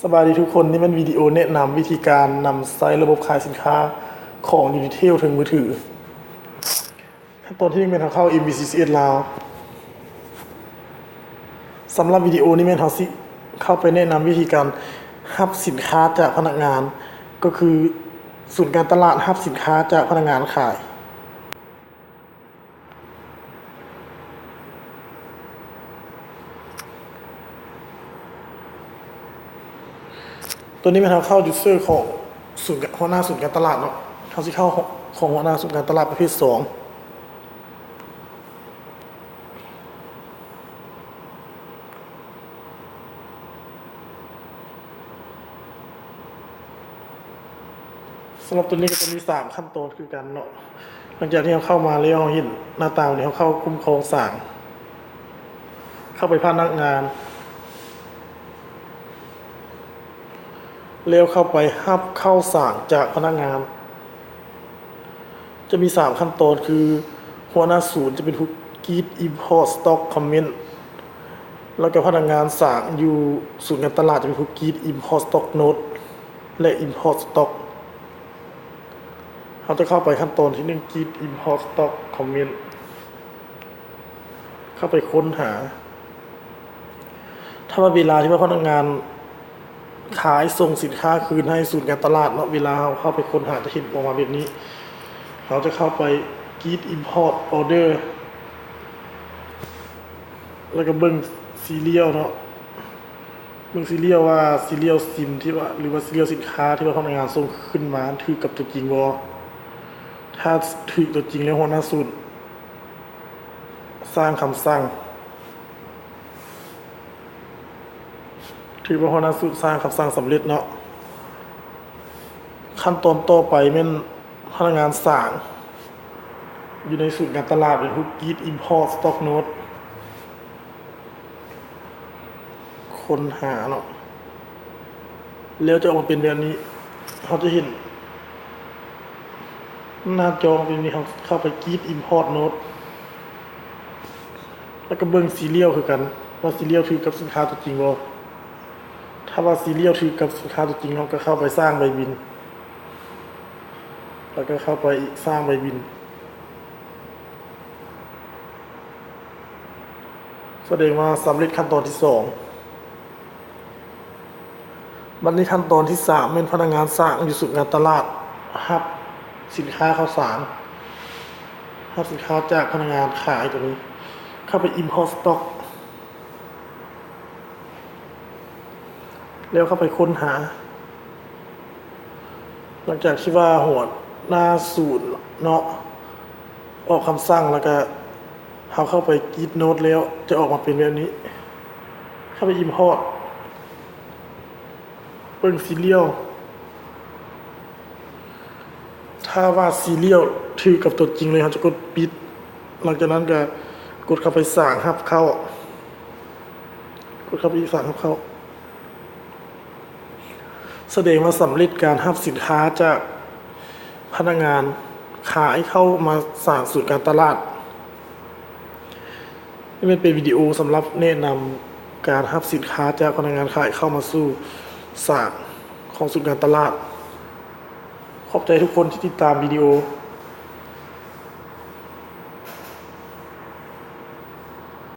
ສະບາຍດີທຸກຄົນ, ນີ້ແມ່ນວິດີໂອແນະນຳວິທີການນຳໃຊ້ລະບົບຂາຍສິນຄ້າຂອງ Unitel ເທິງມືຖື. ຂັ້ນຕອນທີໜຶ່ງແມ່ນເຮົາເຂົ້າ MBCCS ລາວ. ສຳລັບວິດີໂອນີ້ແມ່ນເຮົາຊິເຂົ້າໄປແນະນຳວິທີການຮັບສິນຄ້າຈາກພະນັກງານ, ກໍຄືສູນການຕະຫຼາດຮັບສິນຄ້າຈາກພະນັກງານຂາຍ. ຕົວນີ້ແມ່ນເຮົາເຂົ້າ user ຂອງສູນການ ຫົວໜ້າສູນການຕະຫຼາດເນາະ, ເຮົາຊິເຂົ້າຂອງຫົວໜ້າສູນການຕະຫຼາດປະເພດສອງ. ສຳລັບຕົວນີ້ກໍຈະມີສາມຂັ້ນຕອນຄືກັນເນາະ. ຫຼັງຈາກທີ່ເຮົາເຂົ້າມາແລ້ວ ເຮົາເຫັນໜ້າຕ່າງນີ້, ເຮົາເຂົ້າຄຸ້ມຄອງສາງ, ເຂົ້າໄປພະນັກງານ ແລ້ວເຂົ້າໄປຮັບເຂົ້າສາງຈາກພະນັກງານ. ຈະມີສາມຂັ້ນຕອນ ຄື ຫົວໜ້າສູນຈະເປັນຜູ້ກຣີດ import stock comment ແລ້ວກໍພະນັກງານສາງຢູ່ສູນການຕະຫຼາດຈະເປັນຜູ້ກຣີດ import stock note ແລະ import stock. ເຮົາຈະເຂົ້າໄປຂັ້ນຕອນທີໜຶ່ງ ກຣີດ import stock comment. ເຂົ້າໄປຄົ້ນຫາ. ຖ້າວ່າເວລາທີ່ວ່າພະນັກງານຂາຍສົ່ງສິນຄ້າຄືນໃຫ້ສູນການຕະຫຼາດເນາະ, ເວລາເຮົາເຂົ້າໄປຄົ້ນຫາຈະເຫັນອອກມາແບບນີ້. ເຮົາຈະເຂົ້າໄປກຣີດ import order ແລ້ວກໍເບິ່ງ serial ເນາະ, ເບິ່ງ serial ວ່າ serial ສິນທີ່ວ່າ ຫຼືວ່າ serial ສິນຄ້າທີ່ວ່າພະນັກງານສົ່ງຂຶ້ນມາຖືກກັບຕົວຈິງບໍ່. ຖ້າຖືກຕົວຈິງແລ້ວ ຫົວໜ້າສູນ ສ້າງຄຳສັ່ງ, ຖືວ່າຫົວໜ້າສູນສ້າງຄຳສັ່ງສຳເລັດເນາະ. ຂັ້ນຕອນຕໍ່ໄປແມ່ນພະນັກງານສາງຢູ່ໃນສູນການຕະຫຼາດເປັນຜູ້ກຣີດ import stock note. ຄົ້ນຫາເນາະ, ແລ້ວຈະອອກມາເປັນແບບນີ້. ເຮົາຈະເຫັນໜ້າຈໍເປັນແບບນີ້, ເຮົາເຂົ້າໄປກຣີດ import note ແລ້ວກໍເບິ່ງ serial ຄືກັນ ວ່າ serial ຖືກກັບສິນຄ້າຕົວຈິງບໍ່. ຖ້າວ່າ serial ຖືກກັບສິນຄ້າຕົວຈິງ, ເຮົາກໍເຂົ້າໄປສ້າງໃບບິນ ແລ້ວກໍເຂົ້າໄປອີກ ສ້າງໃບບິນ. ສະແດງວ່າສຳເລັດຂັ້ນຕອນທີສອງ. ບັດນີ້ຂັ້ນຕອນທີສາມແມ່ນພະນັກງານສາງຢູ່ສູນການຕະຫຼາດຮັບສິນຄ້າເຂົ້າສາງ, ຮັບສິນຄ້າຈາກພະນັກງານຂາຍຕົວນີ້, ເຂົ້າໄປ import stock ແລ້ວເຂົ້າໄປຄົ້ນຫາ. ຫຼັງຈາກທີ່ວ່າຫົວໜ້າສູນເນາະ ອອກຄຳສັ່ງ ແລ້ວກະເຮົາເຂົ້າໄປກຣີດໂນດແລ້ວ ຈະອອກມາເປັນແບບນີ້. ເຂົ້າໄປ import ເບິ່ງ serial. ຖ້າວ່າ serial ຖືກກັບຕົວຈິງເລີຍ ເຮົາຈະກົດປິດ. ຫຼັງຈາກນັ້ນກະກົດເຂົ້າໄປສາງຮັບເຂົ້າ, ກົດເຂົ້າໄປອີກ ສາງຮັບເຂົ້າ. ສະແດງວ່າສຳເລັດການຮັບສິນຄ້າຈາກພະນັກງານຂາຍເຂົ້າມາສາງສູນການຕະຫຼາດ. ນີ້ແມ່ນເປັນວິດີໂອສຳລັບແນະນຳການຮັບສິນຄ້າຈາກພະນັກງານຂາຍເຂົ້າມາສູ່ສາງຂອງສູນການຕະຫຼາດ. ຂອບໃຈທຸກຄົນທີ່ຕິດຕາມວິດີໂອ.